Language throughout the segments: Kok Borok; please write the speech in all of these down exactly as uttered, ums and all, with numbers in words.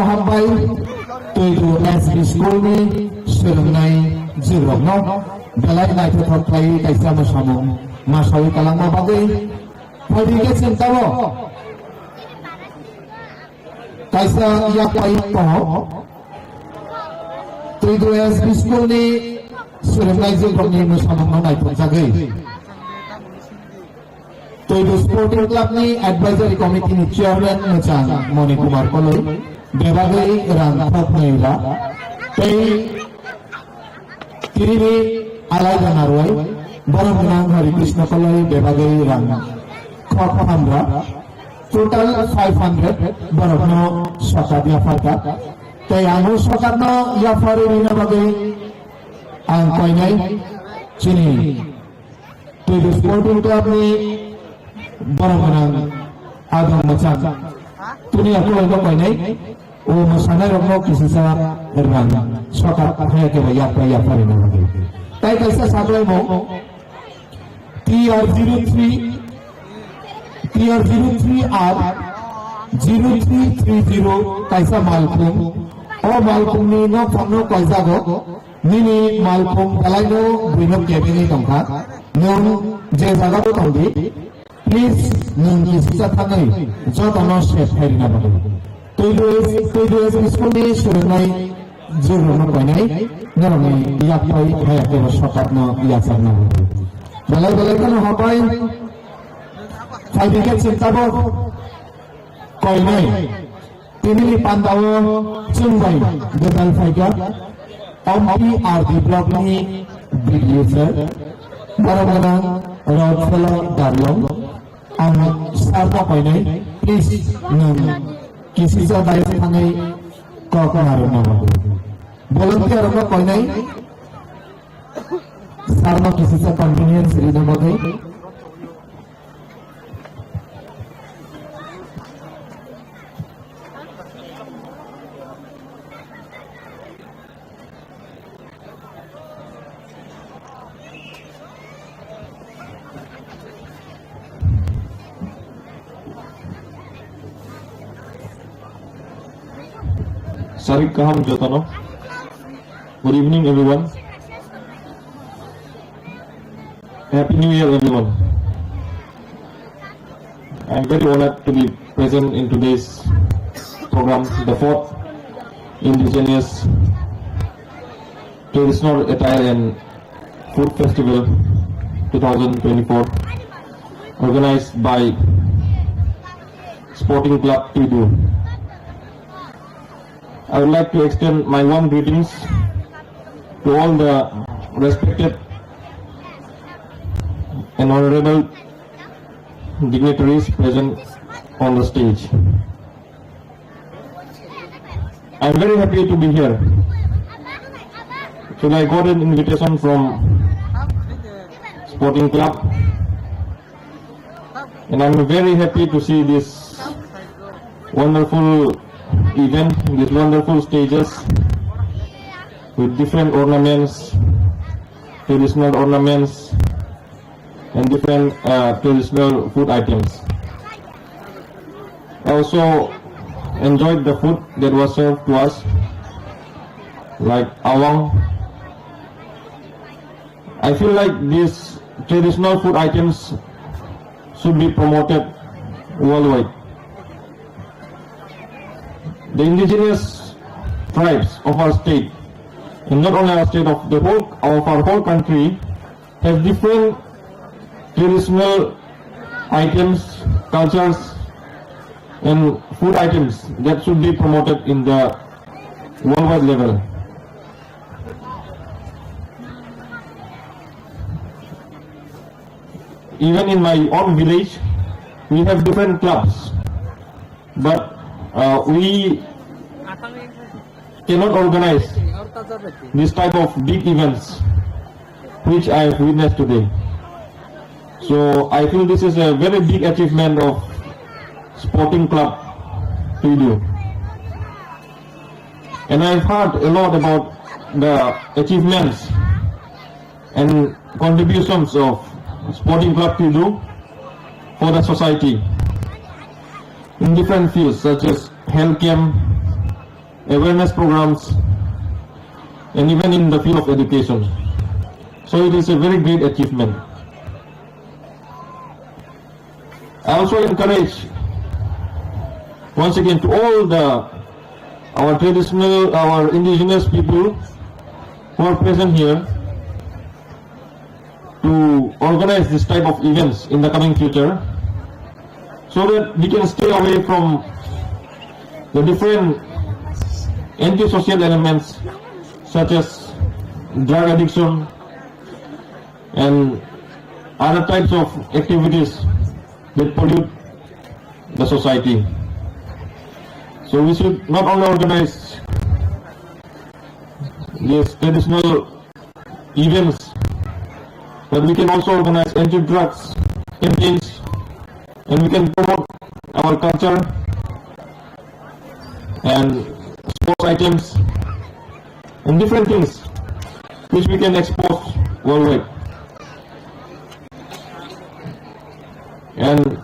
Hambai, Tuidu S B school ni swrwngnai jibrokno belai naithothok khlaiwi kaisa mwsamung masawi kwlangma bagwi phaidi khe chwng tabuk kaisa yapai tongo. Tuidu S B school ni swrwngnai jibrokni mwsamungno naithokjagwi. Tuidu Sporting Club ni Advisory Committee ni Chairman mwchang Moni Kumar Koloi, bebagwi rang thok nwi ra, tei Kirimi Alaida Narwai, borok gwnang Hari Krishna Koloi, bebagwi rang thok tham ra, total five hundred borokno sokat yapharkha, tei ang o sokatno yapharwi rina bagwi ang koinai chini Tuidu Sporting Club ni borok gwnang adong mwchang. Tuni ako ino koinai o mwsanai rokno kisisa rang sokat haya kebo yapra yapra rina bagwi. Tai kaisa saklaimung T R zero three, T R zero three R zero three three zero kaisa malkhung. O malkhungni nokphangno koijago. Nini malkhung belaino buino kebengwi tongkha. Nwng je jagao tongdi, please nwng kisisa thangwi jotono sep khairina bagwi. Tuidu, Tuidu S B school ni swrwngnai jibrokno koinai, norokni yapri haya kebo sokatno yachakna bagwi. Belai belai kheno hambai, phaidi khe chwng tabuk koinai. Tinini pandao chwng bai gwdal phaikha, Ompi R D block ni B D O sir, borok gwnang Rod Fellow Darlong. Ang sir no koinai, please, nwng kisisa dai thangwi kok narwkna bagwi. Volunteer rokno koinai, sir no kisisa convenience rina bagwi. Sarik kaham jotono. Good evening, everyone. Happy New Year, everyone. I am very honored to be present in today's program, the fourth Indigenous Traditional Attire and Food Festival two thousand twenty-four, organized by Sporting Club Tuidu. I would like to extend my warm greetings to all the respected and honorable dignitaries present on the stage. I'm very happy to be here. So I got an invitation from Sporting Club, and I'm very happy to see this wonderful event, these wonderful stages with different ornaments, traditional ornaments, and different, uh, traditional food items. I also enjoyed the food that was served to us, like awang. I feel like these traditional food items should be promoted worldwide. The indigenous tribes of our state, and not only our state, of the whole, of our whole country, have different traditional items, cultures, and food items that should be promoted in the worldwide level. Even in my own village, we have different clubs, but, uh, we cannot organize this type of big events which I have witnessed today. So I feel this is a very big achievement of Sporting Club Tuidu. And I've heard a lot about the achievements and contributions of Sporting Club Tuidu for the society in different fields such as health camp, awareness programs, and even in the field of education. So it is a very great achievement. I also encourage once again to all the, our traditional, our indigenous people who are present here to organize this type of events in the coming future, so that we can stay away from the different antisocial elements such as drug addiction and other types of activities that pollute the society. So we should not only organize these traditional events, but we can also organize anti-drugs campaigns, and we can promote our culture and sports items and different things which we can export worldwide. And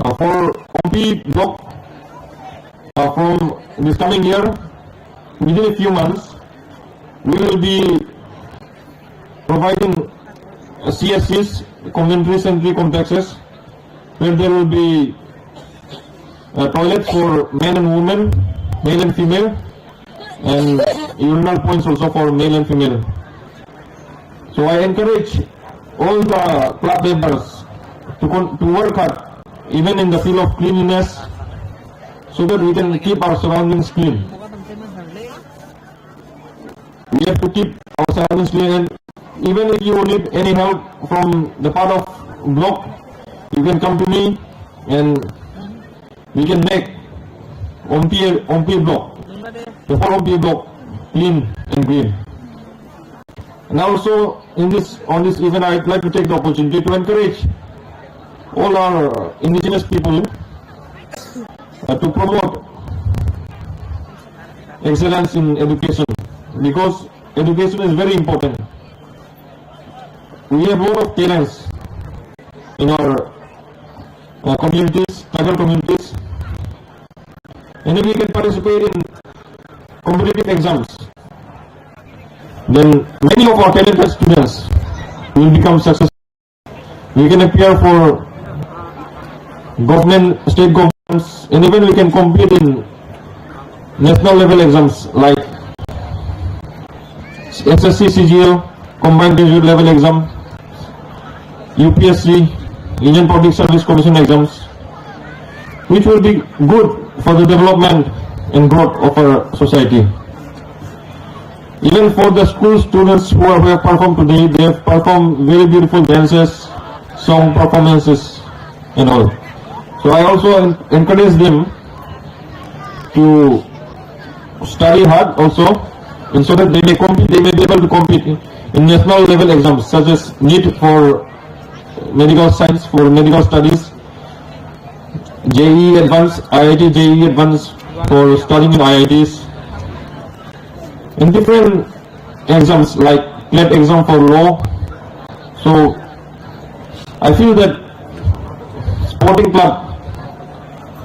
uh, for Ompi block, uh, from this coming year, within a few months, we will be providing, uh, C S Cs, community sentry complexes, where there will be, uh, toilets for men and women, male and female, and urinal points also for male and female. So I encourage all the club members to con-, to work hard, even in the field of cleanliness, so that we can keep our surroundings clean. We have to keep our surroundings clean, and even if you need any help from the part of block, you can come to me and we can make Ompi, Ompi block, the whole Ompi block clean and green. And also in this, on this event, I'd like to take the opportunity to encourage all our indigenous people, uh, to promote excellence in education, because education is very important. We have a lot of talents in our, uh, communities, tribal communities, and if we can participate in competitive exams, then many of our talented students will become successful. We can appear for government, state governments, and even we can compete in national level exams like S S C C G L, Combined Graduate Level Exam, U P S C, Union Public Service Commission exams, which will be good for the development and growth of our society. Even for the school students who are, who have performed today, they have performed very beautiful dances, song performances, and all. So I also en-, encourage them to study hard also, and so that they may compete, they may be able to compete in national level exams such as NEET for medical science, for medical studies, J E E Advanced, I I T J E E Advanced for studying in I I Ts, and different exams like CLAT exam for law. So I feel that sporting club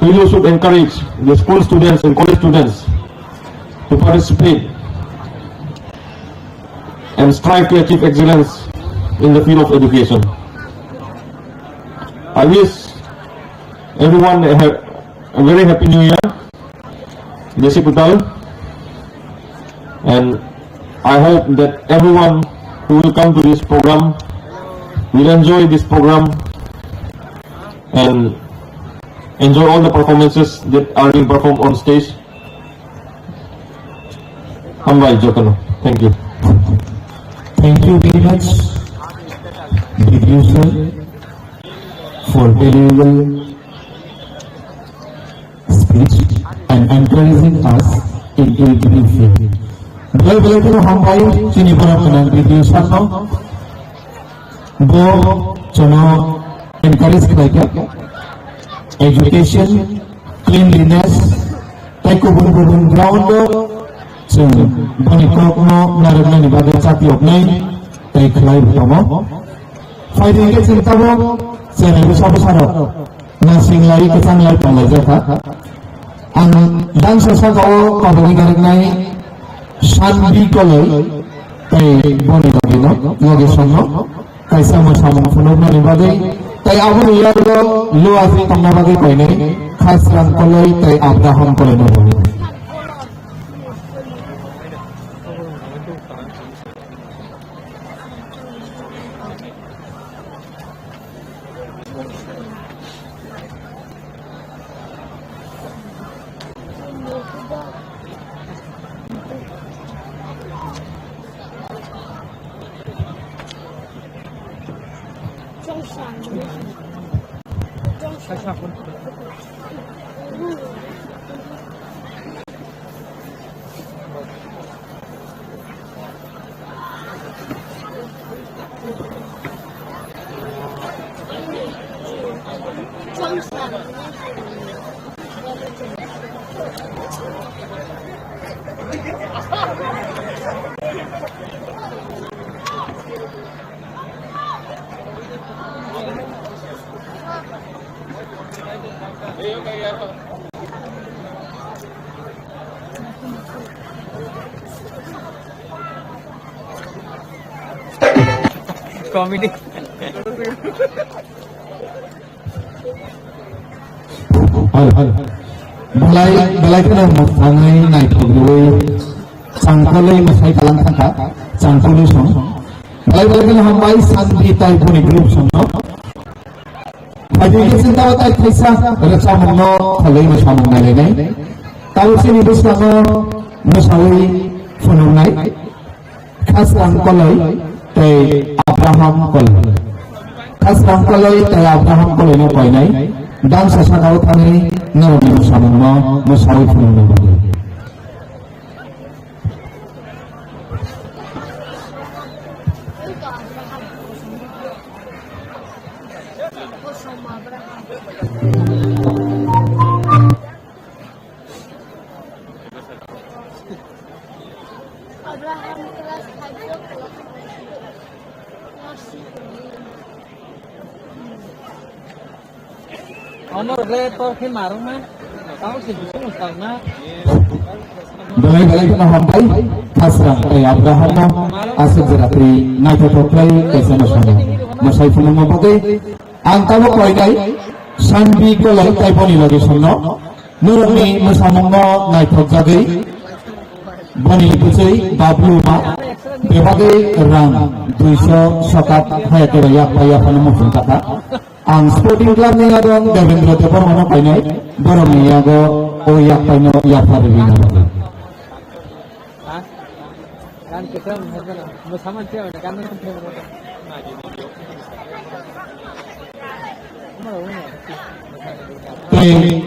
really should encourage the school students and college students to participate and strive to achieve excellence in the field of education. I wish everyone a, ha-, a very happy new year, Desi Putal, and I hope that everyone who will come to this program will enjoy this program and enjoy all the performances that are being performed on stage. Hambai jotono. Thank you. Thank you very much, B D O sir, for valuable speech and encouraging us in every field. Belai belai kheno hambai chini borok gwnang B D O sir no. Bo jono encourage khlai kha. Education, cleanliness, tei kubun kubun ground o chwng boni kokno narwknani bagwi chatloknai tei khlai bo tongo. Phaidi hwnkhe chwng tabuk chwng sabo sano nasinglai kwchanglai tonglaijak kha. Ang bangsa saka o kabui narwknai Sanbi Koloi tei boni logi no, logi songno kaisa mwsamung phunuknani bagwi tei aboni yago luaji tongna bagwi koinai Khasrang Koloi tei Abraham Koloi no. Comedy. Hal, hal. Belai, belai kheno mwthangwi naithok rwui changkolwi mwsai kalang thangkha, changkolwi song. Belai, belai kheno hambai Santi tei boni group songno. Phaidi khe chwng tabo tai thaisa rwchapmungno kholwi mwsamung nailainai. Tabo chini bwskango mwsawi phunuknai. Khasrang Koloi tei Abraham Koloi. Khasrang Koloi tei Abraham Koloi no koinai. Dangsa sakao thangwi norokni mwsamungno mwsawi phunukna bagwi. Abraham class five o class six. Ono rok le tor khe marwk na. Tamo se bising mosal na. Belai belai kheno hambai Khasrang tei Abraham no aswk jora twi naithothok khlai kaisa mwsai phunukma bagwi. Ang tamo koinai Sanbi Koloi tei boni logi songno. Norokni mwsamungno naithokjagwi boni bwchwi Bablu ma bebagwi rang duiso sokat haya kebo yak pai yaphano muchung kha. Ang Sporting Club ni adong Devendra Debbarma no painai, borokni yago o yak paino yapharwi rina bagwi. Ha? Gan kwcham hai bono. Mwsaman se wala gan no thum thum. Tei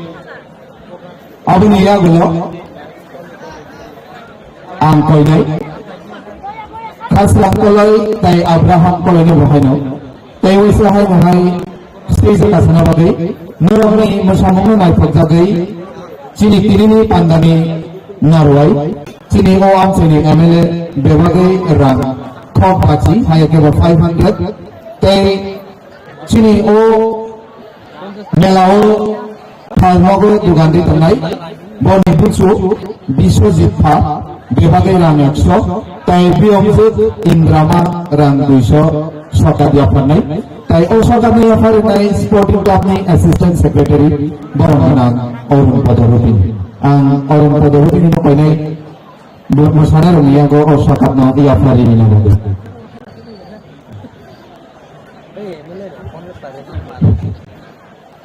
aboni yagulo ang koinai Khasrang Koloi tei Abraham Koloi no bo haino. Tei waisa hai no hai stage o kasana bagwi norokni mwsamungno naithokjagwi chini tinini pandani narwai chini o amchaini M L A bebagwi rang khok bachi haya kebo five hundred tei chini o mela o Phalnogo dogandi tongnai, boni buchu Biswajit pha, bebagwi rang ekso, tai Biyomjit Indrama rang duiso sokat yapharnai, tai o sokat ni yapharnai Sporting Club ni Assistant Secretary borok gwnang Arun Podoroti. Ang Arun Podoroti ni no koinai bo mwsana rok ni yago o sokat no yapharwi rina bagwi.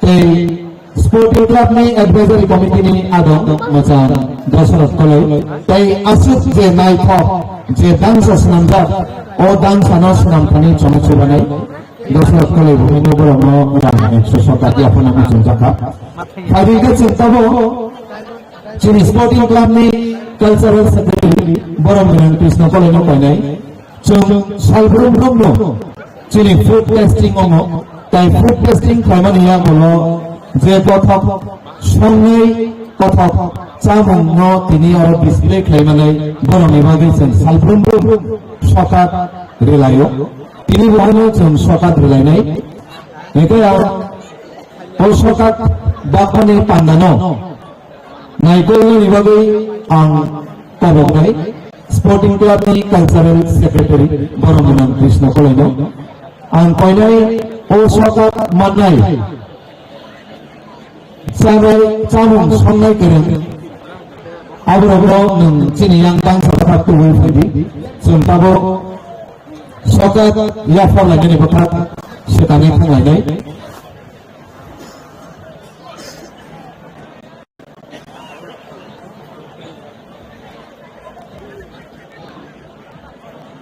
Tei Sporting Club ni Advisory Committee ni adong mwchang Dasarath Koloi. Tei aswk je naithok, je dangsa swnamjak, o dangsa no swnamthani chwng chubanai Dasarath Koloi bo hino borok no rang ni soso kati aphano muchung jakha. Phaidi khe chwng tabo chini Sporting Club ni Cultural Secretary borok ni Krishna Koloi no painai. Chwng salbrum brumno chini food testing ongo, tai food testing khlaimani yagulo je kothok songwi kothok chamungno tini oro display khlaimanai borokni bagwi chwng salbrum brum sokat rwlaio. Tini bo haino chwng sokat rwlainai. Hwnkhe ang o sokat bakhani pandano Naikolnani bagwi ang koboknai Sporting Club ni Cultural Secretary Boromgwnang Krishna Koloino. Ang koinai o sokat mannai chanai chamung songnai kwrwng. Aborokno nwng chini yang tangsa kha tubui phaidi. Chwng tabuk sokat yaphar lainani bwkhak swkangwi thanglainai.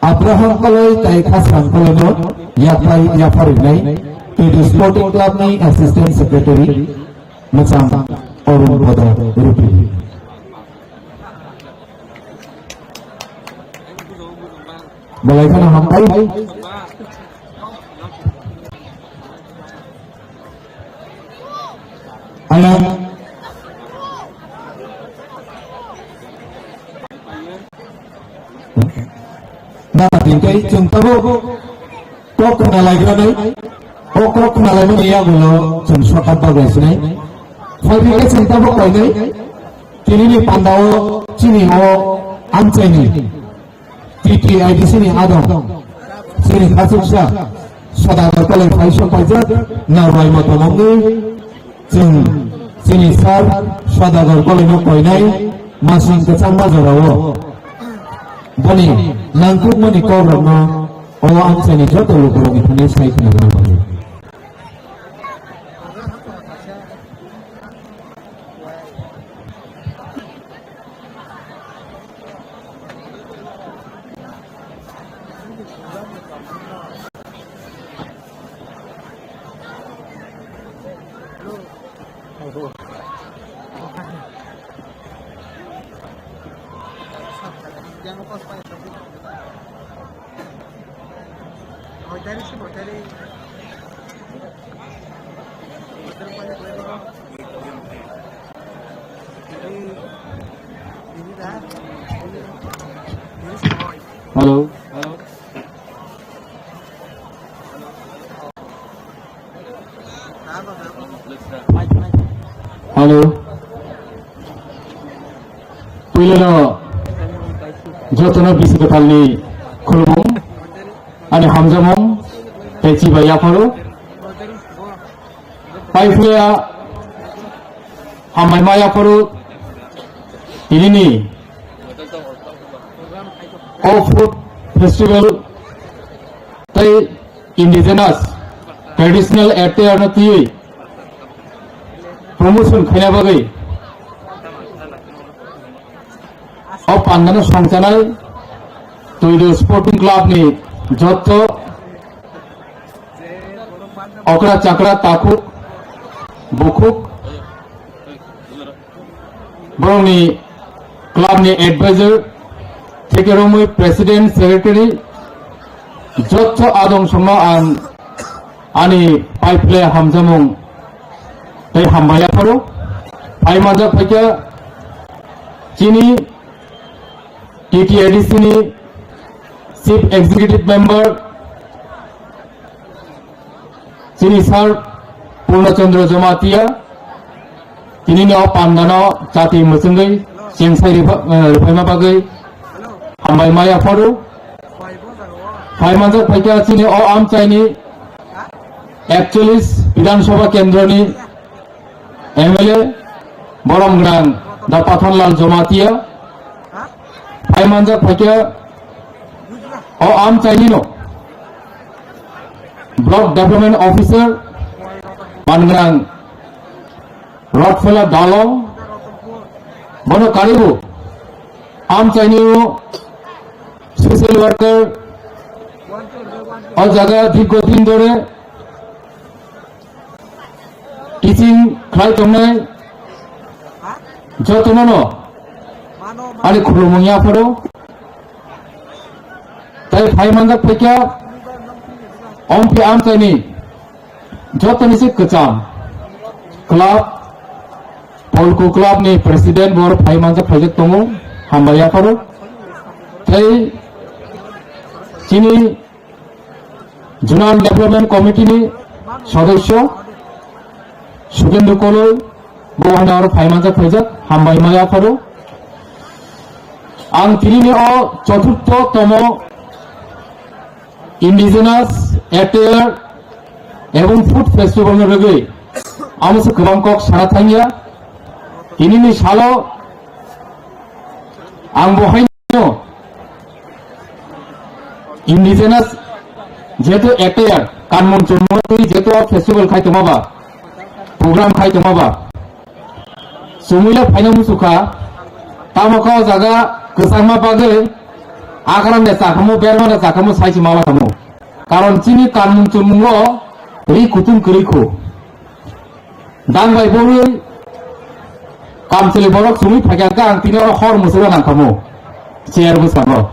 Abraham Koloi tai Khasrang Koloino yapai yapharinai T D Sporting Club ni Assistant Secretary Mwchang Arun Bodo Rupini. Belai kheno hambai. Ayang. Nana tintei chwng tabuk kok khna laigrani, o kok khna laimani yagulo chwng sokat bagwi sinai. Phaidi khe chwng tabuk koinai, tinini pandao chini o amchaini. T T I D C ni adong chini khachuksa Sodagar Koloi phaisok paijak na rwima tongmani chwng chini sir Sodagar Koloi no koinai masing kwchangma jorao boni nangkukmani kokrokno o amchaini joto lukurokni thani sai khna rwna bagwi. Hello. Hello. Puilano jotono bisi kwtalni khulumung, ani hamjamung, tei chibai yapharo. Paiphlaya hambai ma yapharo tinini o food festival tei indigenous traditional attire no twiwi promotion khaina bagwi o pandano songchanai Tuido Sporting Club ni jotto okra chakra takhuk bukhuk borokni club ni advisor theke romwi president secretary jotto adong songno ang ani paiphlaya hamjamung tei hambai yapharo. Phai manjak phaikha chini T T A D C ni chief executive member chini sir Purna Chandra Jamatia, tinini o pandano chati mwchwngwi chengsai ripha-, eh, riphaima bagwi hambai ma yapharo. Phai manjak phaikha chini o amchaini ekchollis Bidhan Sabha kendroni M L A borom gwnang da Pathanlal Jamatia. Phai manjak phaikha o amchaini no Block Development Officer mangrang Rotfela Dalong, bono karibu amchaini o social worker o jaga dirgo din dhore teaching khlai tongnai jotono no ani khulumung yapharo. Tai phai manjak phaikha, omphi amchaini jotoni se kwcham club, Polku club ni president bor phai manjak phaijak tongo, hambai yapharo. Tai chini Zonal Development Committee ni sodosyo Sukendra Koloi, Bo haino aro phaimanjak phaijak, hambai ma yapharo. Ang tinini o choturtho tomo Indigenous Attire ebong Food Festival no rwgwi amo se kwbang kok sana thangya. Tinini salo ang bo haino Indigenous jehetu attire, kanmung chumung twi jehetu o festival khai tongma ba, program khai tongma ba, chumui le phaina muchukha, tamo kha o jaga kwchangma bagwi agarang de chakhamo, berma de chakhamo, saisi mala khamo. Karon chini kanmung chumungo ri kutung kwrwi khu. Dang bai bwrwi kamchwlwi borok chumui phaikha khe ang tini oro hor muchungna nangkhamu chair bwskango.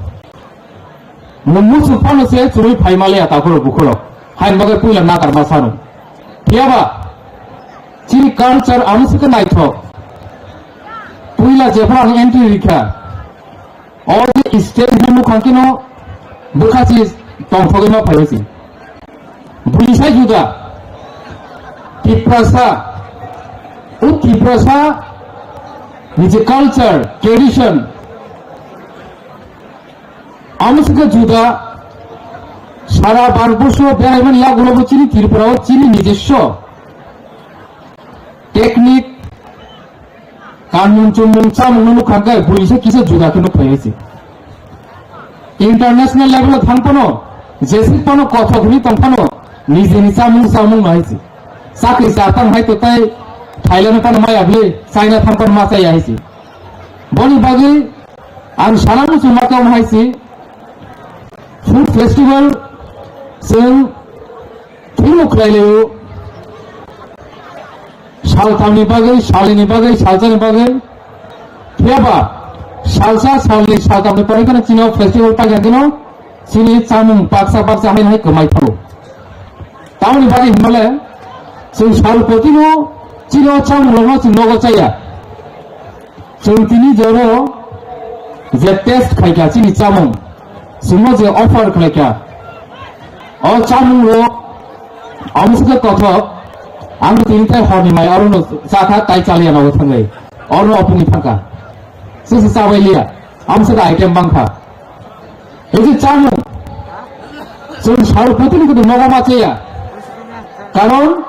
Nwng muchung phano se chumui phai maliya takhurok bukhurok. Hain bagwi puila nakarma sano. Phiyaba chini culture amo se khe naithok. Puila jephuru ang entry rikha, o je stage ni mukhang khe no bwkha si tongthogwi ma phai si. Buini sai juda. Tiprasa, o Tiprasa ni je culture, tradition, amo se khe juda. Sara Bharatborsho beraimani yagulo bo chini Tripura o chini nijoswo technique, kanmung chumung chamung no nukha khe buini se kisa juda khe nuk phai si. International level o thang phano, jesik phano kothok hwnwi tong phano, nijeni chamung chamung no hai si. Chakri cha tang hai to tai Thailand phano maya bli, China thang phano ma chaya hai si. Boni bagwi ang sana muchung ma tong hai si. Food festival chwng thwimo khlai laio. Salthamni bagwi, salini bagwi, salsani bagwi. Phiyaba salsa, salni, salthamni pore kheno chini o festival paikha kheno chini chamung baksa baksa hai hai kwmai thango. Tamoni bagwi hinmale chwng sal kotino chini o chamung rokno chwng nogo chaya. Chwng tini joro je test khaikha chini chamung, chwngno je offer khlaikha, o chamung rok amo se khe kothok, ang tini tai horni mai aro no chakha tai chaliya nogo thangwi, oro no opungni thangkha, se se chabai liya, amo se khe item bangkha. Ei je chamung, chwng sal kotini kotini nogo ma chaya, karon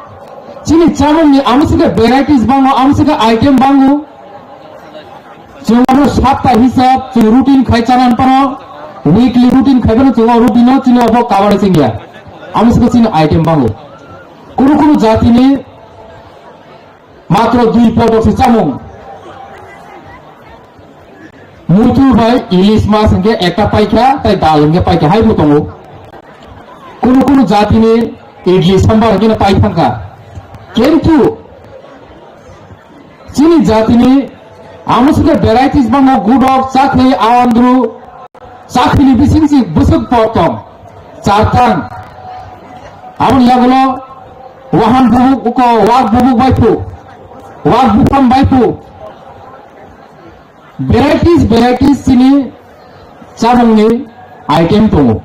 chini chamungni amo se khe varieties bango, amo se khe item bango. Chwng ano sapta hisab, chwng routine khai chana phano, weekly routine khai phano chwng o routine no chini obo cover chingya. Amo se chini item bango. Kunu kunu jatini matro dui podok se chamung. Muitu bai ilis mas hwnkhe ekta paikha, tai dal hwnkhe paikha, hai bo tongo. Kunu kunu jatini idli sambar hwnkhe no pai thangkha. Kintu chini jatini amo se khe varieties bango, gudok, chakri, awandru, chakrini bising si bwswk por tong, chartang. Aboni yagulo wahan bubuk, uko wak bubuk bai phu, wak buphang bai phu. Varieties, varieties chini chamungni item tongo.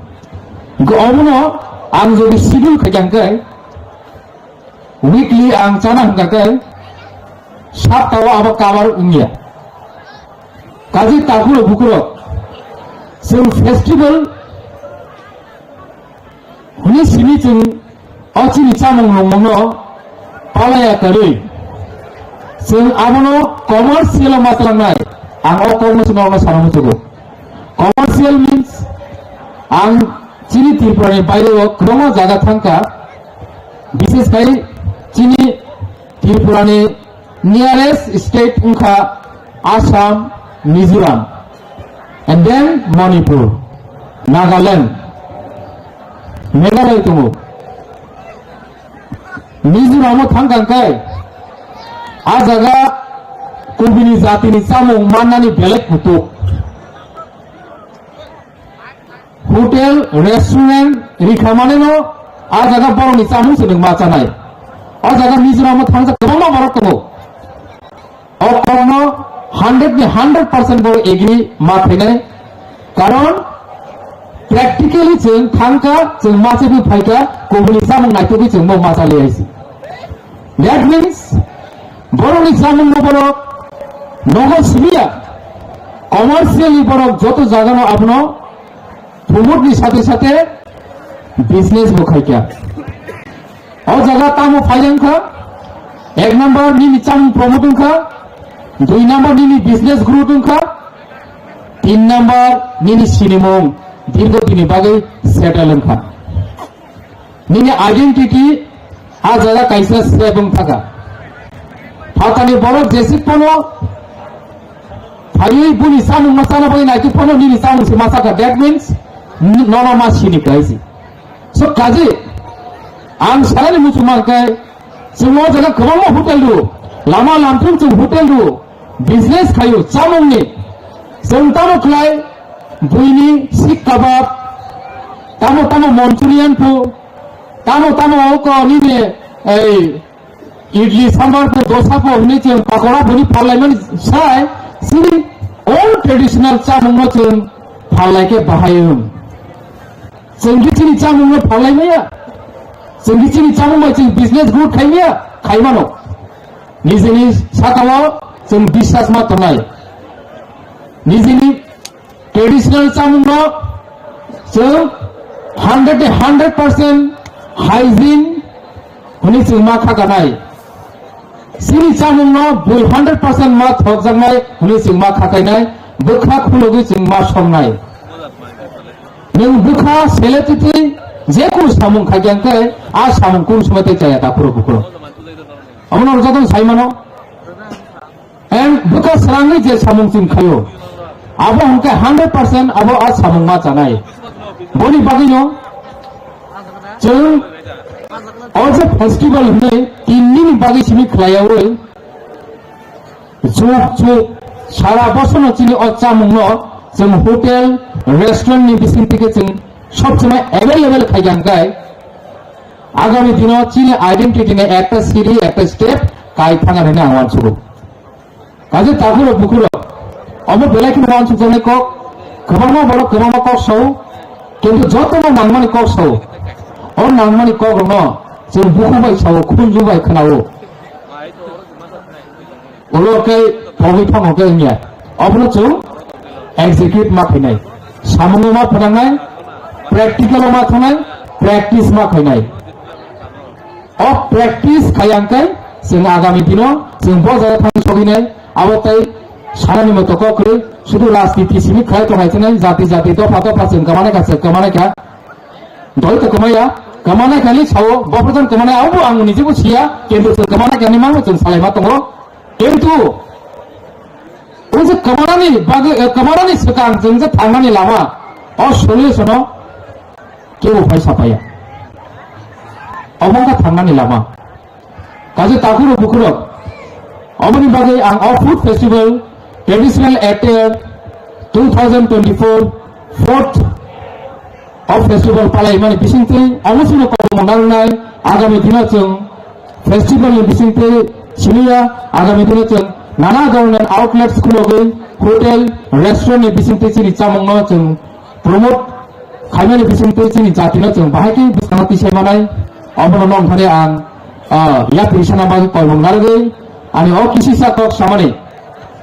Hwnkhe omono ang jodi schedule khaikha hwnkhe, weekly ang chana hwnkha khe, saptao abo cover wngya. Kaje takhurok bukhurok, chwng festival hwnwi simi chwng o chini chamung nungmungno palaya kwrwi. Chwng abono commercial o ma tlangnai. Ang o kokno chwngno ono sana muchungo. Commercial means ang chini Tripura ni baire o kwbangma jaga thangkha, bishes khai chini Tripura ni nearest state wngkha Assam, Mizoram, and then Manipur, Nagaland, Meghalaya tongo. Mizoram o thangkha khe a jaga kubini jatini chamung mannani belai kutuk. Hotel, restaurant rikha maneno a jaga borokni chamung se nwng ma chanai. O jaga Mizoram o thangjak kwbangma borok tongo. O kokno hundred ni hundred percent borok agree ma khainai. Karon practically chwng thangkha, chwng ma chebwi phaikha, kubuni chamung naitugwi chwng bo ma chali aisi. That means Borokni chamungno borok nogo simiya, commercially borok joto jagano abono promote ni sate sate business bo khaikha. O jaga tamo phai wngkha, ek number nini chamung promote wngkha, dui number nini business growth wngkha, tin number nini sinimung dirgo dini bagwi settle wngkha. Nini identity a jaga kaisa safe wng thaka. Phatani borok jesik pono phaiwi buni chamung ma chana bagwi naikhe pono nini chamung se ma chakha. That means nono ma sini kaisi. So kaji ang salani muchung mankhe chwng o jaga kwbangma hotel rw, lama lamphung chwng hotel rw, business khaio chamungni. Chwng tamo khlai buini sikh kabab, tamo tamo Manchurian phu, tamo tamo oko nini ei idli sambar phu, dosa phu hwnwi chwng pakora phunwi phallaimani sai chini own traditional chamungno chwng phallaikhe bahai wng. Chwng khe chini chamungno phallaimaya, chwng khe chini chamung bai chwng business growth khaimaya, khaimano. Nijini sakao chwng biswas ma tongnai. Nijini traditional chamungno chwng hundred ni hundred percent hygiene hwnwi chwng ma khakanai. Chini chamungno bui hundred percent ma thokjaknai hwnwi chwng ma khakainai, bwkha khulugwi chwng ma songnai. Nwng bwkha seletitwi je kunu samung khaikha hwnkhe a samung kunu somoi tei chaya ta phuru bukhuk. Omono jotono sai mano. Ang bwkha swrangwi je samung chwng khaio, abo hwnkhe hundred percent abo a samung ma chanai. Boni bagwino chwng o je festival hwnwi tin nini bagwi simi khlaiyaui chuk chuk sara bosorno chini o chamungno chwng hotel, restaurant ni bising theke chwng sob somoi available khaikha hwnkhe agami dino chini identity ni ekta siri, ekta step kai thangna hwnwi ang uansugo. Kaje takhurok bukhurok, omo belai kheno uansukjaknai kok, kwbangma borok kwbangma kok sao, kintu jotono nangmani kok sao. O nangmani kokrokno chwng bukhuk bai sao, khunju bai khwnao. Ulo khe pogwi thango khe wngya. Obono chwng execute ma khainai. Samungo ma phnangnai, practical o ma thwngnai, practice ma khainai. O practice khaiya hwnkhe chwng agami dino chwng bo jaga thangwi sogwinai, abo tei sanani moto kok kwrwi sudu rajniti simi khlai tongnai chwnai jati jati dopha dopha chwng kwmanai kha chwng kwmanai kha. Doi to kwmaya, kwmanai kha ni sao, bo phajan kwmanai abo ang nijebo siya, kintu chwng kwmanai kha ni mangno chwng salaima tongo. Kintu o je kwmanani bagwi, eh, kwmanani swkang chwng je thangnani lama, o solution o kebo phai sapaya. Obo wngkha thangnani lama. Kaisa takhurok bukhurok, oboni bagwi ang o food festival, traditional attire, two thousand twenty-four fourth o festival palaimani bisingtwi omo chwngno kobongma narwknai. Agami dino chwng festival ni bisingtwi simiya, agami dino chwng nana dhoroner outlets khulogwi, hotel, restaurant ni bisingtwi chini chamungno chwng promote khaimani bisingtwi chini jatino chwng bahai khe bwskango tisai manai. Obono nongkhani ang, ah, yapri sana bagwi kolbong narwgwi ani o kisisa kok samani.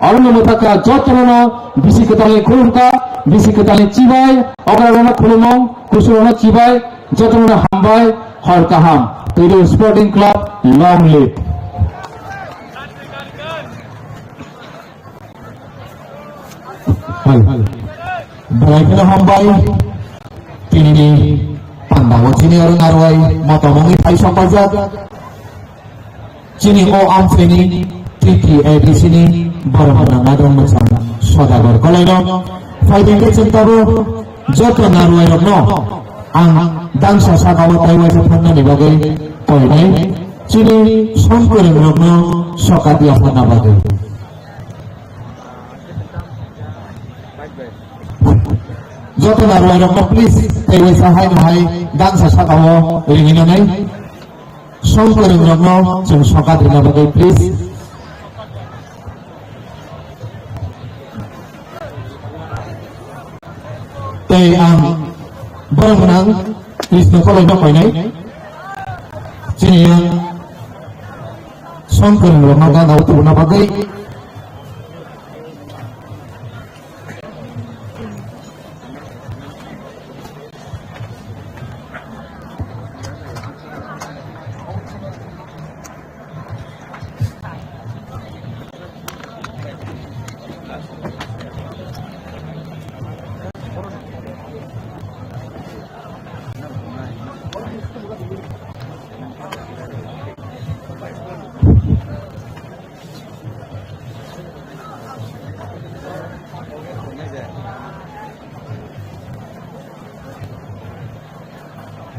Orono mwthakha jotono bisi kwtalni khulumkha, bisi kwtalni chibai, okrarokno khulumo, kusurokno chibai, jotono hambai, hor kaham. Twilu Sporting Club, long live. Hai. Belai kheno hambai. Tini panda o chini aro narwai motomoni phai sokpajak. Chini o amchini T T A D C ni borok nangma dong mwchang Sodagar Kolaino. Phaidengkhe chwng tabuk joto narwai rokno ang dangsa saka o taiwaisa thannani bagwi koinai. Chini songkwrwng rokno sokat yapharna bagwi. Joto narwai rokno please taiwaisa hai no hai dangsa saka o ringinanai. Songkwrwng rokno chwng sokat rina bagwi please. Tei ang borok gwnang Krishna koloi no koinai. Chini yang. Tongkwrwng rokno gana o tubuna bagwi.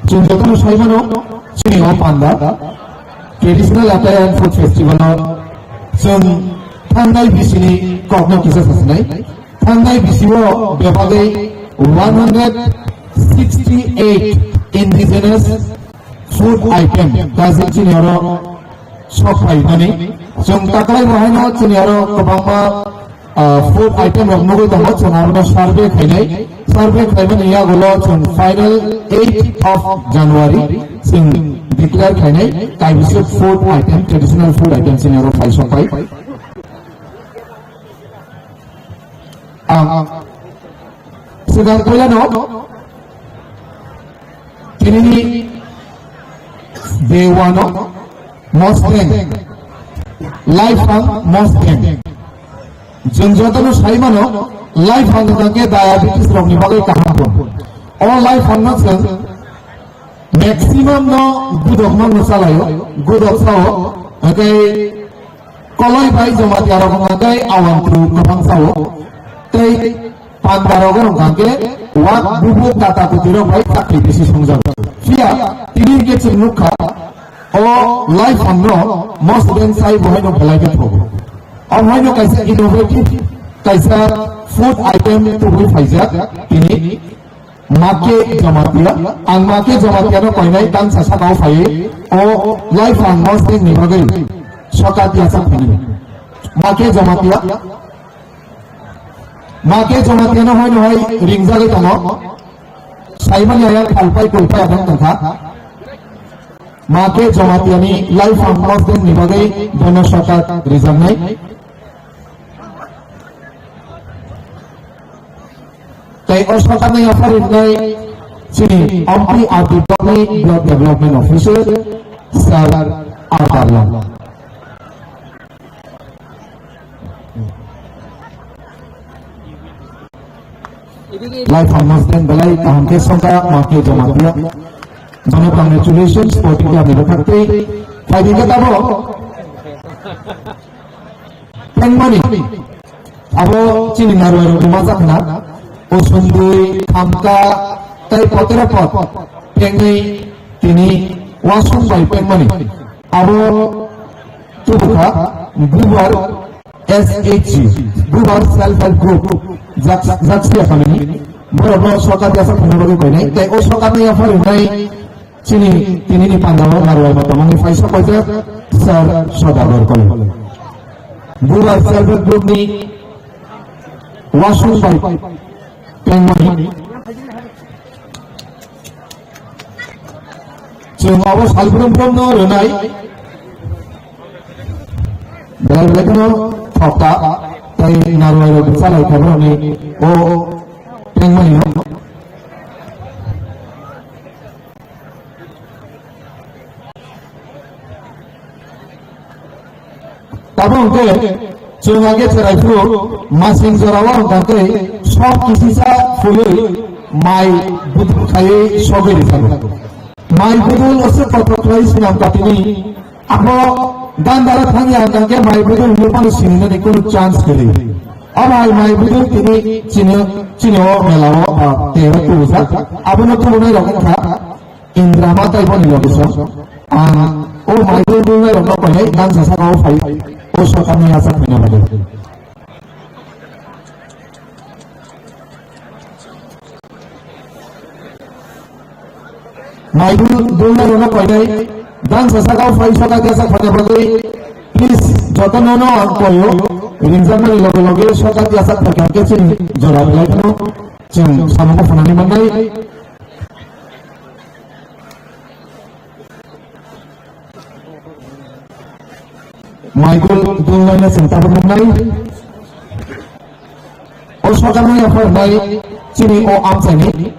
Chwng jotono sai mano, chini o panda Traditional Attire and Food Festival o chwng thangnai bisini kokno kisa sasinai. Thangnai bisio bebagwi one hundred sixty eight indigenous food item kaisa chini oro sok phaimani. Chwng taklai bo haino chini oro kwbangma, ah, food item rok nugwi tongo, chwng abono survey khainai. Survey khaimani yagulo chwng final eighth of January chwng declare khainai kaisa food item, traditional food item chini oro phai sok pai. Ang, ang. Swkang puilano tinini day one o mosteng, life ang mosteng. Chwng jotono sai mano, life ang hwnkha khe diabetes rokni bagwi kaham tong. O life ang no chwng maximum no gudok mangno chalaio, gudok sao, hwnkhe Koloi bai Jamatia rok hwnka khe awantru kwbang sao. Tei panda rok hwnka khe wak bubuk tata kuti rok bai chakri bisi songjago. Phiya tini hwnkhe chwng nukha o life ang no mosteng sai bo haino belai khe thogo. Omo haino kaisa innovative kaisa food item tubui phaijak tini. Make Jamatia, ang Make Jamatia no koinai tang sa saka o phai o life ang mosteng ni bagwi sokat ya sa phani. Make Jamatia, Make Jamatia no hoi no hoi ringjagwi tongo. Saimani ayang phalpai kulpai abang tongkha. Make Jamatia ni life ang mosteng ni bagwi bono sokat rijaknai. Tei o sokat ni yaphar wngnai chini M P R D block ni Block Development Officer, Sir R Darlong. Life ang mosteng belai kaham khe songkha Make Jamatia. Bono congratulations, sporting club ni bwkhak tei phaidi khe tabo. Pengmani. Abo chini narwai rok ni masa khna. Osundui, thamka, tei potera pot. Pengni tini wasung bai pengmani. Abo tubukha Bubar S H G, Bubar Self Help Group. Jak-, jaksia kami ni. Borok no sokar jasa khna bagwi koinai. Tei o sokar ni yaphar wngnai. Chini, tini ni pandao narwai ma tongmani phaisa koijak Sir Sodagar Koloi. Bubar Self Help Group ni wasung bai pengmani. Chwng abo salbrum brum no rwnai. Belai belai no thokta tei narwai rok bwchalai thabrani o pengmani no. Tamo hwnkhe chwng age cherai phuru masing jora o hwnkha khe sok kisisa phulwi mai budul khaiwi sogwi rikha. Mai budul ose kotor khlai swnam katini abo dandara thangya hwnkha khe mai budul nukmani sinimani kunu chance kwrwi. O mai mai budul tini chini chini o mela o ba tero tubujak abono tubunai rok wngkha. Indra ma tei boni location. Ang o mai dul dul nai rok no koinai dan sa saka o phai o sokam ni asa khaina bagwi. Mai dul dul nai rok no koinai dan sa saka o phai sokam ni asa khaina bagwi. Please, joto no no ang koyo ringjak mani loge loge sokam ni asa khaina bagwi chini jora belai no chwng samung ko phunani mannai. Maibol dulnaina chwng tabuk nuknai. O sokamni yaphar bai chini o amchaini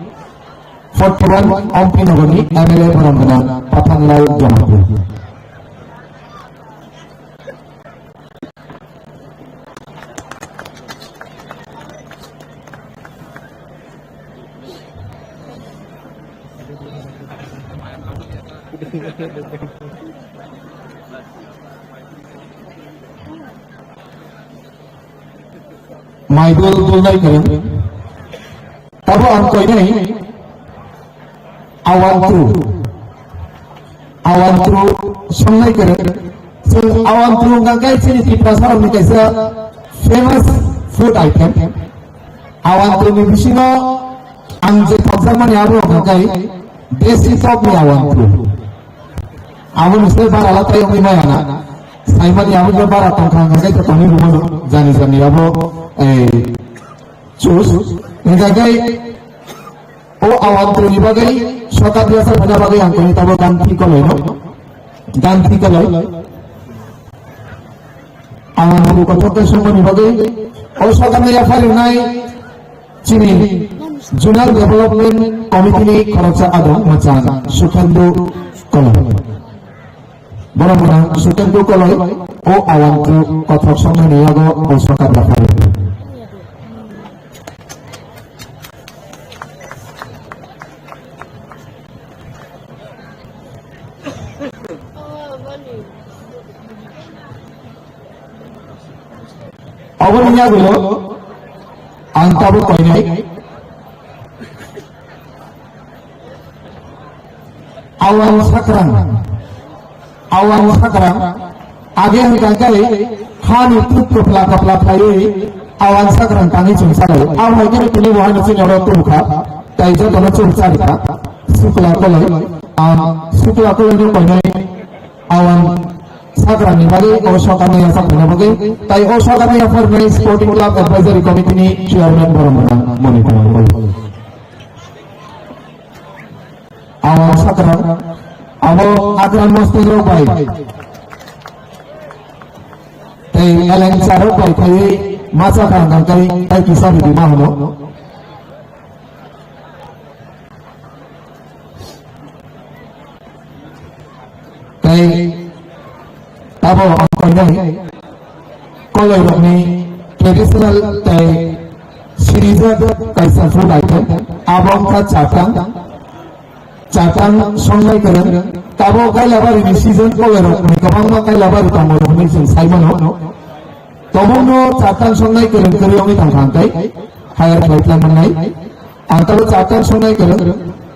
forty one Ompi Nogorni M L A borok gwnang Pathanlal Jamatia. Maibol dulnai kwrwng. Tabo ang koinai awantru. Awantru songnai kwrwng. Chwng awantru wngkha khe chini Tiprasa rokni kaisa famous food item. Awantru ni bisingo ang je thokjakmani abo wngkha khe desi tokni awantru. Abo ni se bara la tai wngwi maya na. Saimani abo je bara tongkha wngkha khe tongwi rwmano jani jani abo, eh, Chus, hingkha khe o awantru ni bagwi sokat yasa phana bagwi ang koi tabo ganti koloi no. Ganti koloi. Awantru kothok khe songmani bagwi o sokat ni yaphar rinai chini Zonal Development Committee ni khoroksa adong mwchang Sukhendu Koloi. Borok gwnang Sukhendu Koloi o awantru kothok songmani yago o sokat yaphar. Aboni yagulo ang tabuk koinai. Awan sakrang. Awan sakrang. Age hwnkha khe hani put kapla kapla phaiwi awan sakrang tangwi chwng salai. Abo hai khe tini bo haino chini oro tubukha. Tai jotono chwng charikha. Sukla koloi. Ang sukla koloi no koinai. Awan sakrang ni bagwi o sokat ni yasak ni bagwi. Tai o sokat ni yaphar ni Sporting Club Advisory Committee ni Chairman borok mani kumar. Abo sakra, abo akran mostirok bai. Tei eleng charok bai tei masa kang kang kai tai kisa ridi ma hano. Tei abo ang koinai koloi rokni traditional tei sirijak kaisa food item abo wngkha chatang. Chatang songnai kwrwng. Tabo Kailabari ni season koloi rokni kwbangma Kailabari tongo hwnwi chwng sai mano. Tobokno chatang songnai kwrwng kwrwi wngwi tongkha hwnkhe hire khlai tlang mannai. Ang tabo chatang songnai kwrwng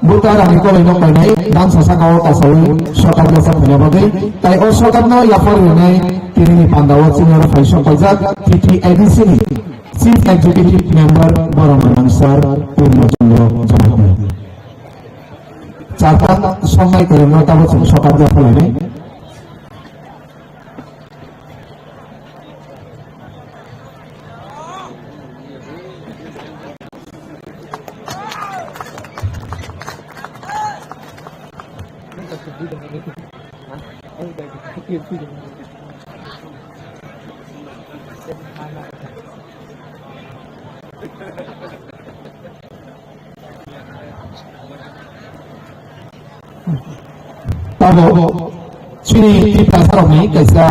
buta rani koloi nok painai bangsa saka o kasawi sokap yasa khaina bagwi tai o sokap no yaphar rinai tini ni panda o chini oro phai song paijak T T A D C ni Chief Executive Member borok gwnang sir Purno Chandra Jamatia. Chatang songnai kwrwng no tabo chwng sokap yaphar lainai. Tabo chini Tiprasa rokni kaisa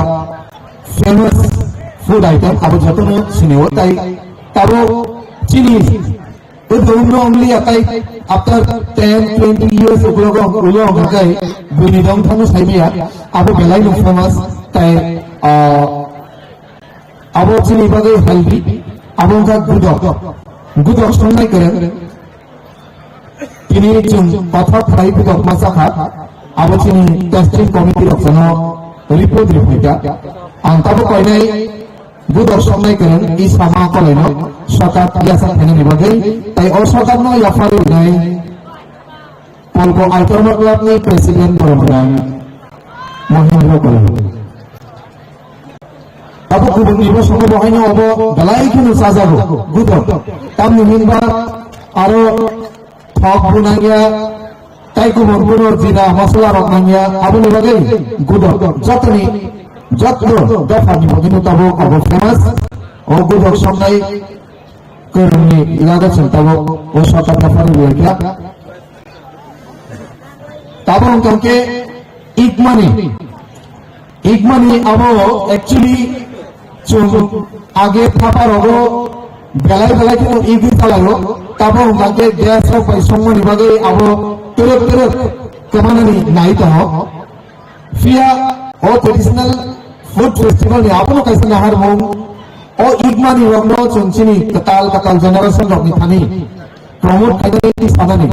famous food item abo jotono sinio tai tabo chini udumno only atai after ten twenty years ulo ulo kai bini dong thano saimaya abo belai no famous tai ah, Abo chini bagwi healthy, abo wngkha gudok. Gudok songnai kwrwng. Tini chwng kothok khlai gudok ma chakha. Abo chini testing committee rok chwngno report riphaikha. Ang tabuk koinai gudok songnai kwrwng i sama kolaino sokat yasa khainani bagwi. Tai o sokatno yaphar rinai Polko Aitorma Club ni President Boromrang Mohendro Koloi. Abo kubun ni bosongo bo haino obo belai kheno chajago, gudok. Tamni hinba aro thok bo nangya, tai kubun kuno jira masala rok nangya, aboni bagwi gudok. Jotoni Jotto dophani bagwino tabuk abo famous. O gubuk songnai kwrwngni yago chwng tabuk o sokha dophani belai khe. Tabuk wngkha khe Igmani. Igmani abo actually chwng age thapa rogo belai belai khe igwi thalaio. Tabuk wngkha khe gas rok bai songmani bagwi abo twrwk twrwk kwmanani nai tongo. Phiya o traditional food festival ni abono kaisa naharmung, o Igmani rokno chwng chini kwtal kwtal generation rokni thani promote khainani sanani.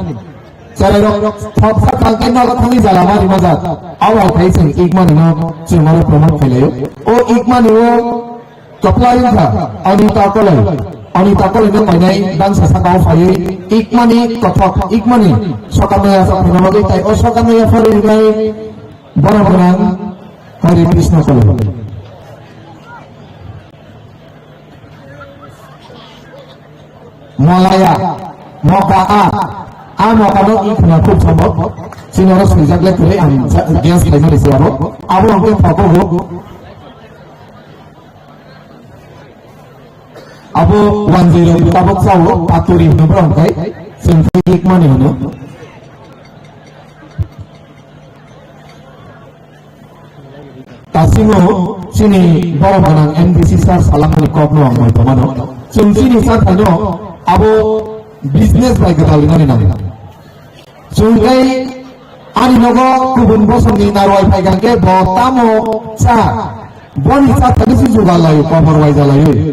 Cherai rok thopsa thangkhe nogo thangwi jala mari majak. Abo hai khai chwng Igmani no chwng oro promote khailaio. O Igmani o Kaplai wngkha Anita Kolai. Anita Kolai no painai dangsa saka o phaiwi Igmani kothok, Igmani sokamaya sa phano bagwi tai o sokamaya phari rinai borok gwnang Hari Krishna Kolai. Molaya, moka a, a moka no i khna khub sombo. Chini oro swijak le kwrwi ang ja-, guess khaimani se abo. Abo ang khe photo bo. Abo wanjwi rok tabuk chao, paturi hino borok kai, chwng khe Igmani hino. Tasimo chini borok gwnang M D C sir salamani kokno ang bai tongmano. Chwng chini chathaino abo business bai gwdal rinani nango. Chwng tei ani nogo kubun bosongni narwai phai kha khe bo tamo cha? Boni cha thani se jugal laio, kobor waija laio.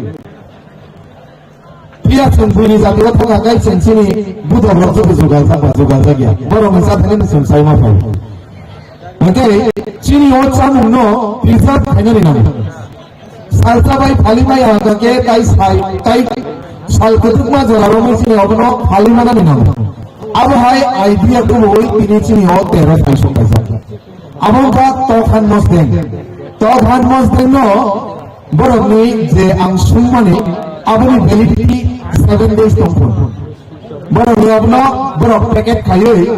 Phiya chwng buini jatiro thangkha khe chwng chini budok rok joto jugal jakba jugal jakya. Borokni cha thani chwng chaima phai. Hwnkhe chini o chamungno preserve khainani nango. Salsa bai phalima ya hwnkha khe tai sai, tai sal kwthwkma jora romwi chini obono phalima nani nango. Abo hai idea kubui tini chini o tero phai song kaisa. Abo wngkha Tokhan Mosdeng. Tokhan Mosdeng no borokni je ang sungmani aboni validity seven days tongkha. Borokni abono borok packet khaiwi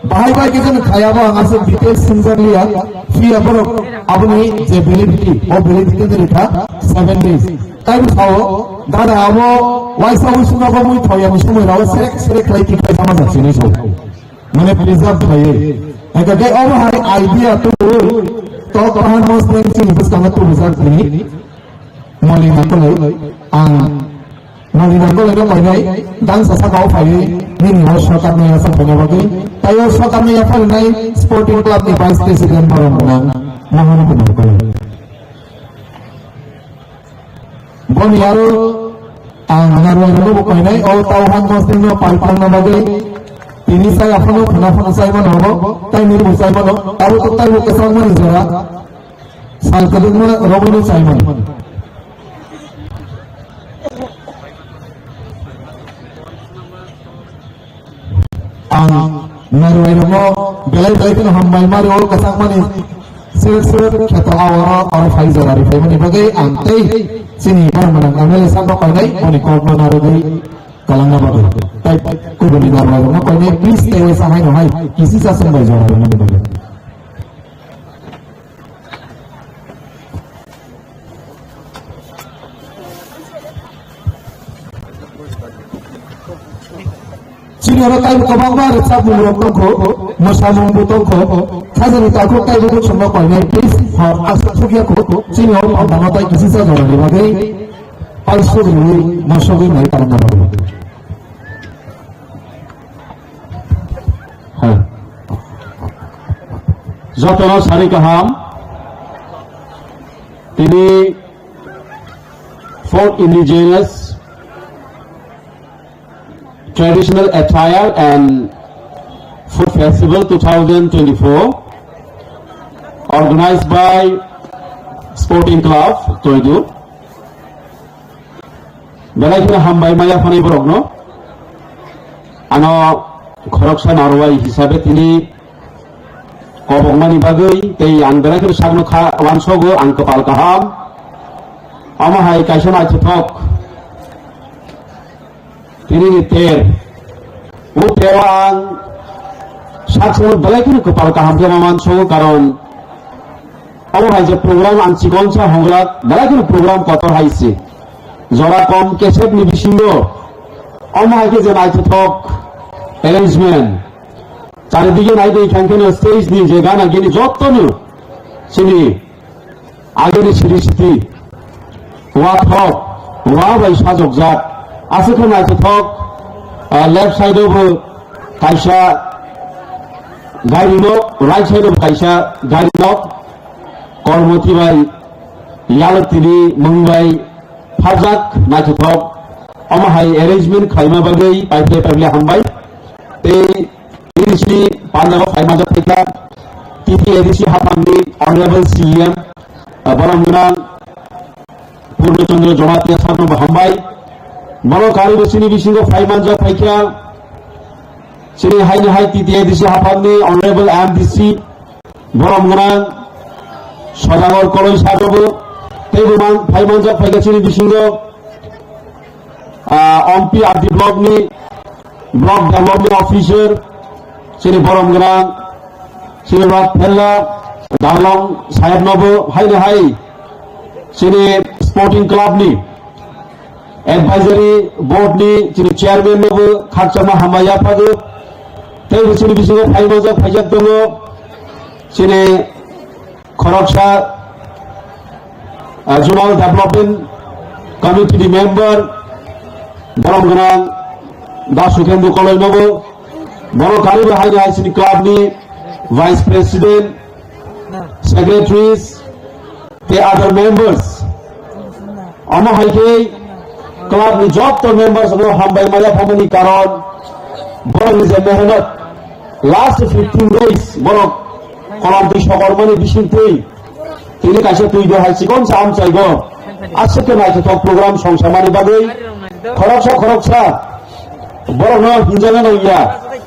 bahai bai khe jani khaiya bo ang aswk details swngjak liya. Phiya borok aboni je validity, o validity ni rikha seven days. Tai bwsao dada abo waisa wisungno bo mui thoyani somoi rao serek serek khlai tikhlai sama jak sini so. Mane preserve khlaiwi. Hwnkhe obo hai idea tubu Tokhan Mosdeng chini bwskango tubujak tini. Molina Koloi, ang Molina Koloi no koinai dangsa saka o phaiwi nini o sokat no yasa phaina bagwi. Tai o sokat no yapharinai Sporting Club ni Vice President borok gwnang Mohan Kumar Koloi. Boni aro ang narwai rokno bo koinai o Tauhan Mosdeng no palpang na bagwi tini sai aphano khana phano sai mano bo tai ni bo sai mano abo to tai bo kwchang mani jora sal kwdwkma rokno sai mano. Ang narwai rokno belai belai kheno hambai mari o kwchangmani sir sir kheto aworo oro phai jora ri phaimani bagwi ang tei chini borok gwnang M L A sabo koinai boni kokno narwgwi kwlangna bagwi tai kubuni narwai rokno koinai please tei waisa haino hai kisisa chwng bai jora rwmani bagwi. Chini oro taibo kwbangma rwchapmung rok tongkho, mwsamung bo tongkho, khajani takhuk taibo bo chwngno koinai please hor aswk thukya kho, chini oro panda no tai kisisa jorani bagwi paisuk rwi mosogwi nai kwlangna bagwi. Hai. Jotono sari kaham. Tini fourth Indigenous Traditional Attire and Food Festival two thousand twenty-four, organized by Sporting Club Toidu. Belai kheno hambai maya phani borokno. Ano khoroksa narwai hisabe tini kobokmani bagwi tei ang belai kheno sakno kha wansogo ang kwpal kaham. Omo hai kaisa naithothok tini ni ter. O tero ang sakno belai kheno kwpal kaham khe ma wansogo karon Omo hai je program ang chikon sa hongla, belai kheno program kotor hai se. Jora kom kesep ni bisingo. Omo hai khe je naithothok arrangement. Charidige nai dei khang kheno stage ni je gana gini jotto no. Chini ageni siri siti. Wa thok, wa bai sajokjak. Aswk khe naithothok, ah, left side o bo kaisa gari nok, right side o bo kaisa gari nok. Kormoti bai yalwk tini mung bai phajak naithothok. Omo hai arrangement khlaima bagwi paiphle paiphle hambai. Tei T D C pandago phaimanjak phaikha, T T A D C hapangni Honorable C E M, ah, borom gwnang Purno Chandra Jamatia sarno bo hambai. Bono karwi bo chini bisingo phaimanjak phaikha, chini haini hai T T A D C hapangni Honorable M D C, borom gwnang Sodagar Koloi sarno bo, tei bo man-, phaimanjak phaikha chini bisingo. Ah, Ompi R D block ni block development officer, chini borom gwnang, chini Rod Phella, Dalong Saheb nobo, haino hai, chini sporting club ni advisory board ni chini chairman nobo, khakchangma hambai yaphago, tei bo chini bisingo phaimanjak phaijak tongo, chini khoroksa, ah, Zonal Development Committee ni member, borom gwnang Da Sukhendu Koloi nobo, bono karwi bo haino hai chini club ni Vice President, Secretaries, tei other members. Omo hai khe club ni jotto members no hambai maya phamani karon borok ni je mehnat last fifteen days borok kolom twi sokormani bising twi tini kaisa twi do hai chikon sa amchai go aswk khe naithothok program songsamani bagwi khoroksa khoroksa borok no hinjana nangya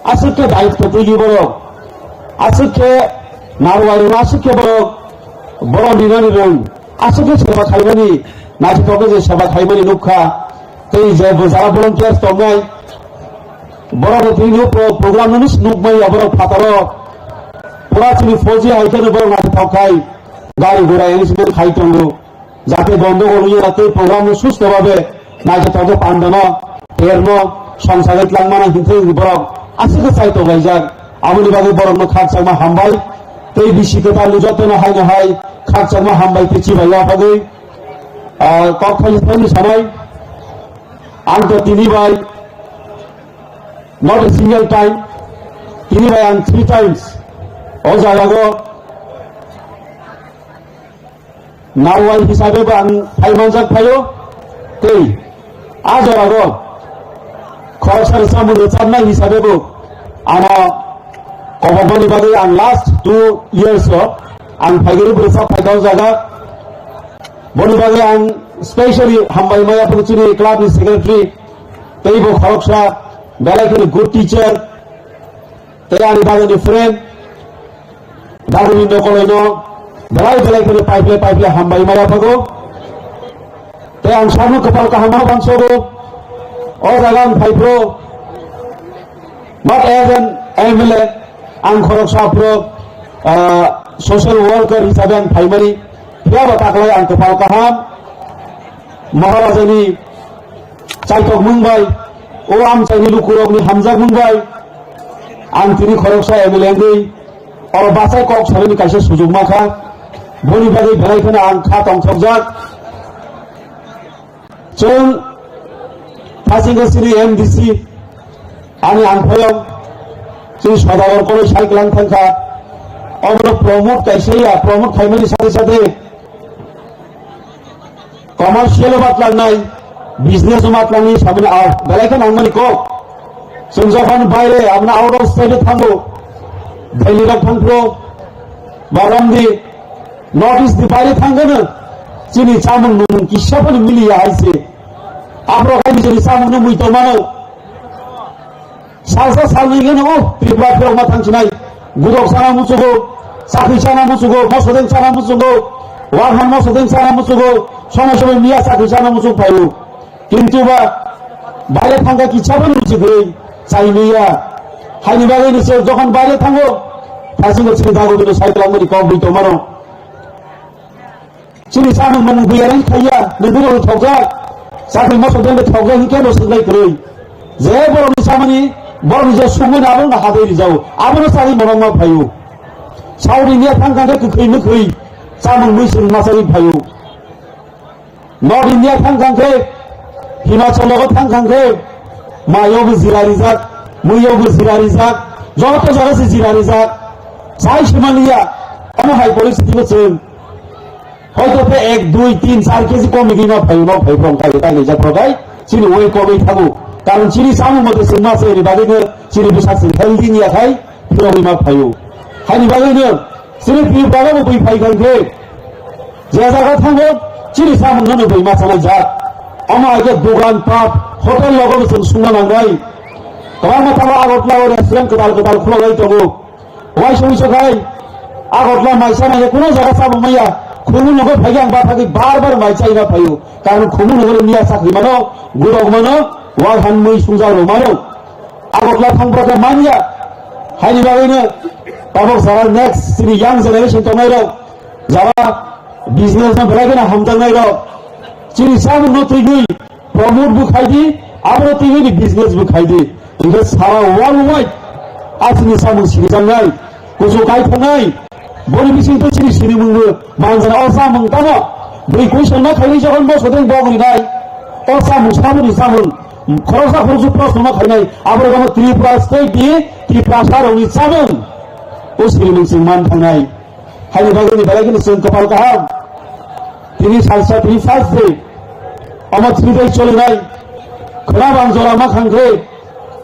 aswk khe daitw twi borok aswk khe narwai rok aswk khe borok borok rinani rong Aswk khe seba khaimani, naithothok khe je seba khaimani nukha. Tei je bo jara volunteers tongnai, borok rok tini pro-, program no nukmai ya borok phataro. Pura chini fauji hai kheno borok naithothok khai gari gura arrangement khai tongo. Jate gondogol wngya tei program no susto babe naithothok khe pandano, terno, songsagai twlangmana hinthai borok aswk khe chai tonglaijak. Aboni bagwi borokno khakchangma hambai. Tei bisi kwtal ni jotono haino hai khakchangma hambai tei chibai yapagwi, ah, kok thani thani sanai. Ang to tini bai not a single time, tini bai ang three times o jagao narwai hisabe bo ang phaimanjak phaio, tei a jorao khoroksa rwchapmung rwchapnai hisabe bo ano kobokmani bagwi ang last two years o ang phaigwi rwchap phaikha o jaga. Boni bagwi ang specially hambai maya phuru chini club ni secretary tei bo khoroksa belai kheno good teacher. Tei ani bagwini friend, bagwini nokolaino belai belai kheno paiple paiple hambai maya phago. Tei ang sabo kwpal kaham ma bansogo. O jaga ang phaiphro, not as an M L A, ang khoroksa phro, ah, social worker hisabe ang phaimani. Phiya ba taklai ang kwpal kaham. Maharajani chaitok mung bai, o amchaini lukurokni hamjak mung bai, ang tini khoroksa M L A wngwi oro bachai kok sanani kaisa sujukma kha. Boni bagwi belai kheno ang kha tongthokjak. Chwng thasingko chini M D C ani ang phoyong chini Sodagar koloi sai kwlang thangkha. Obono promote kaisa ya, promote khaimani sade sade commercial o matlangnai, business o matlangnai samani a belai khe nangmani kok. Chwng jokhon baire aboni out of state o thango, Delhi rok thangphro, ba romdi North East ni baire thangkhe no chini chamung nung kisa phano miliya hai se. Aphro khai nijeni chamung no mui tongmano. Salsa salnwi hino, oh, Tripura phirok ma thang sinai. Gudok sana muchugo, chakri sana muchugo, mosodeng sana muchugo, warhan mosodeng sana muchugo, sono sono miya chakri sana muchuk phaio. Kintu ba, baire thangkha kichabo ni muchuk rei, chai miya. Haini bagwi ni se jokhon baire thango, thasing ko chini dago bino sai tlang mani kok bui tongmano. Chini samung mung biyarang khaiya, nini rok thokjak. Sakri mosok dengbe thokjak hingke bo swklai kwrwi. Je borokni samani, borokni je sungmani abono hadai rijao. Abono chari monok ma phaio. South India thang thang khe kwkhwi mwkhwi, chamung mui swrwng ma chari phaio. North India thang thang khe, Himachal logo thang thang khe, mayo bo jira rijak, muiyo bo jira rijak, joto jaga se jira rijak. Sai se manliya, omo hai poristiti bo chwng. Hoito khe ek, dui, tin, char kg komigwi ma phaio, nok phai phrong kaibo tai rijak phrok bai, chini weight komwi thago. Karon chini chamung mote chwng ma se ni bagwi no chini bwsak chwng healthy wngya khai, phirogwi ma phaio. Haini bagwi no chini Tripura no bui phai khai khe, je jaga thango, chini samung no nugwi ma chanai jak. Omo hai khe dogan pat, hotel logo bo chwng sungna nangnai. Kwbangma tamo Agartala o restaurant kwtal kwtal khulogwi tongo. Waisa waisa khai, Agartala maisa nai kuno jaga samung maya, khungu nogo phai ang bathagwi bar bar mai chai ma phaio. Karon khungu nogo miya chakri mano, gurok mano, wal han mui sungjak rok mano. Agartala thang bwrok manya. Haini bagwi no tabok jara next chini young generation tongnai rok, jara business no belai kheno hamjaknai rok, chini samung no twi gwi promote bo khai di, abo twi gwi business bo khai di. Hingke sara worldwide a chini samung sinijaknai, kuchuk kai thangnai, boni bising twi chini sinimung bo manjana o samung tamo. Bui question ma khaini jokhon bo sodeng bogri nai. O samung saboni samung. Khoroksa khoroksa proshno ma khainai. Aboro gamo Tripura state ni Tiprasa rokni samung. O sinimung chwng man thangnai. Haini bagwi ni belai kheno chwng kwpal kaham. Tini salsa tini first day. Omo three days cholinai. Khwna bang jora ma khang khe.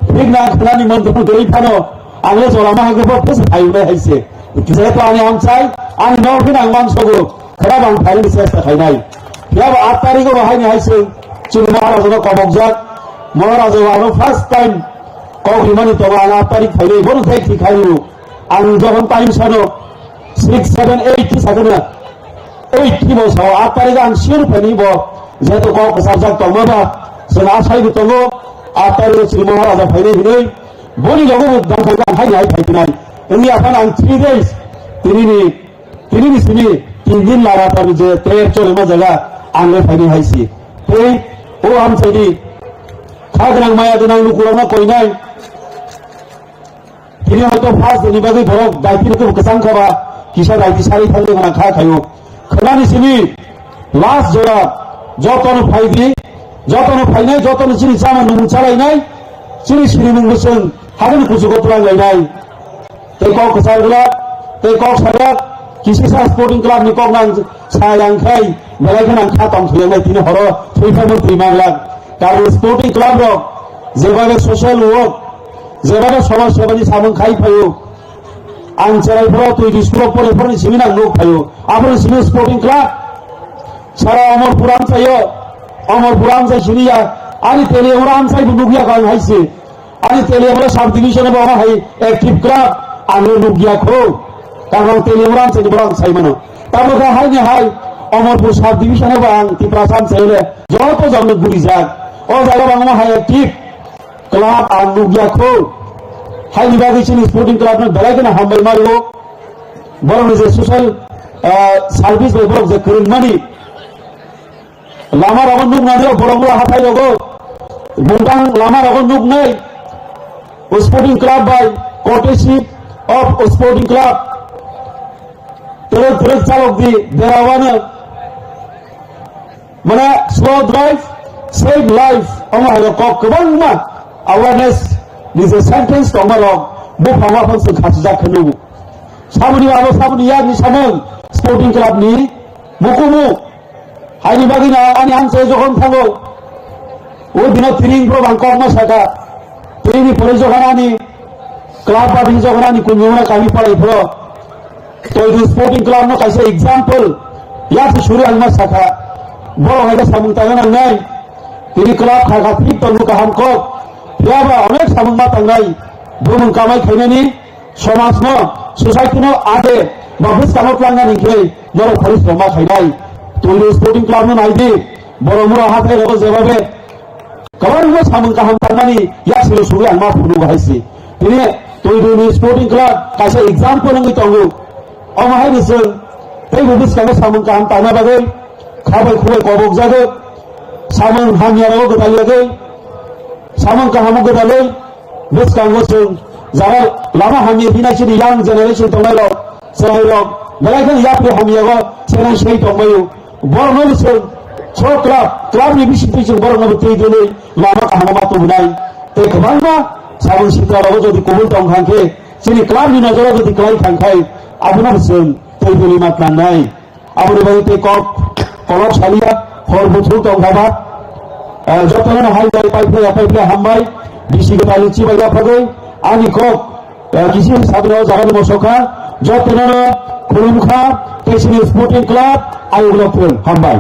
Thik na khwnani montro twi phano. Ang le jora ma hang khe bo phese phai unai hai se. Jehetu ani amchai, ani nok phino ang man sogo. Khwna bang phainani chesta khainai. Phiya bo aat tarikh o bo haini hai se. Chini Maharaja no kobokjak. Maharaja o ano first time kok rimani tongo ang aat tarikh phainai. Bono thai thik khai rw. Ang jokhon time sano, six, seven, eight khe sakhe na, eight khe bo sao, aat tarikh ang sure phani bo, jehetu kok kwcharjak tongma ba, chwng asai bo tongo, aat tarikh o chini Maharaja phainai hinwi, boni logo bo dangkhai ang haini hai phai phinai. Wngya phano ang three days, tinini, tinini simi, tin din lagatar je ter chole ma jaga, ang le phainai hai si. Tei, o amchaini, kha gwnang maya gwnang lukurokno koinai, Tini hoito first ni bagwi borok daiti rok kwchang khaba kisa daiti sari thangwi gwnang kha khaio. Khwnani simi last jora jotono phaidi, jotono phainai, jotono chini chama nung chalainai, chini sinimung bwswng habani kuchugo twlang lainai. Tei kok kwchar glak, tei kok sajak, kisisa sporting club ni kok nang sayang khai, belai kheno ang kha tong thuyang nai tini horo thwi phaimani twi manglak. Karon sporting club rok jebare social work, jebare somaj sebani samung khai phaio. Ang cherai phoro twi di school o pore phoroni simi nang nuk phaio. Aboni simi sporting club. Sara Omorpur amchaio. Omorpur amchai simi ya. Ani Teliamura amchai bo nukya kho ang hai se. Ani Teliamura sub division bo hai active club ang nuk ya kho. Karon Teliamura amchai ni borok ang sai mano. Tamo kha hai ni hai Omorpur sub division bo ang Tiprasa amchai le. Joto jang nuk guri jak. O jaga bangma hai active. Club ang nukya kho. Haini bagwi chini sporting club no belai kheno hambai mario. Borok ni je social, ah, service bai borok je kwrwng mani. Lama rogo nuknai rok borok rok hathai rogo. Bungtang lama rogo nuknai. O sporting club bai courtesy of o sporting club. Twrwk twrwk chalok di derawano. Mane slow drive, save life, omo hai kok kwbangma awareness ni je sentence tongma rok buphang waphang se khachijak khe nugo. Saboni abo saboni yak ni samung sporting club ni mukumu. Haini bagwi na ani amchai jokhon thango. O dino tiring bro bang kok ma saka. Tiring ni pore jokhon ani club ba bini jokhon ani kunjungna kami palai phro. Toidu Sporting Club no kaisa example yaksi suri ang ma sakha. Borok hai khe samung tangna nangnai. Tini club kha kha thik tongo kaham kok. Phiya ba onek samung ma tangnai. Bumung kamai khainani somaj no, society no age ba bwskang o tlangnani khe norok phari sroma khainai. Toidu Sporting Club no naidi. Borok mura hathai rogo jebabe Kwbangma samung kaham tangmani yaksino sugwi ang ma phunukgo hai se. Tini Toiduni Sporting Club kaisa example wngwi tongo. Omo haino chwng Tei bo bwskango samung kaham tangna bagwi kha bai khuk bai kobok jago. Samung hamya rogo gwdal yagwi, samung kahamo gwdalwi bwskango chwng jara lama hamya hinai chini young generation tongnai rok, chwrai rok belai kheno yapri hamya go senai sei tongbaio. Borokno bo chwng so club, club ni bisingtwi chwng borokno bo twi dwlwi lama kahamo ma tubunai. Tei kwbangma samung sitra rogo jodi kubul tong kha khe, chini club ni nojoro jodi kwlai kha khai, abono bo chwng twi dwlwi ma tlangnai. Aboni bagwi tei kok kolok saliya hor buthung tong kha ba. Eh, jotono hai bai pai phlai, pai phlai hambai. Bisi gwdalni chibai yaphagwi ani kok, eh, kisi sabino jagani mosok kha. Jotono khulum kha tei chini sporting club ayuk lok khul hambai.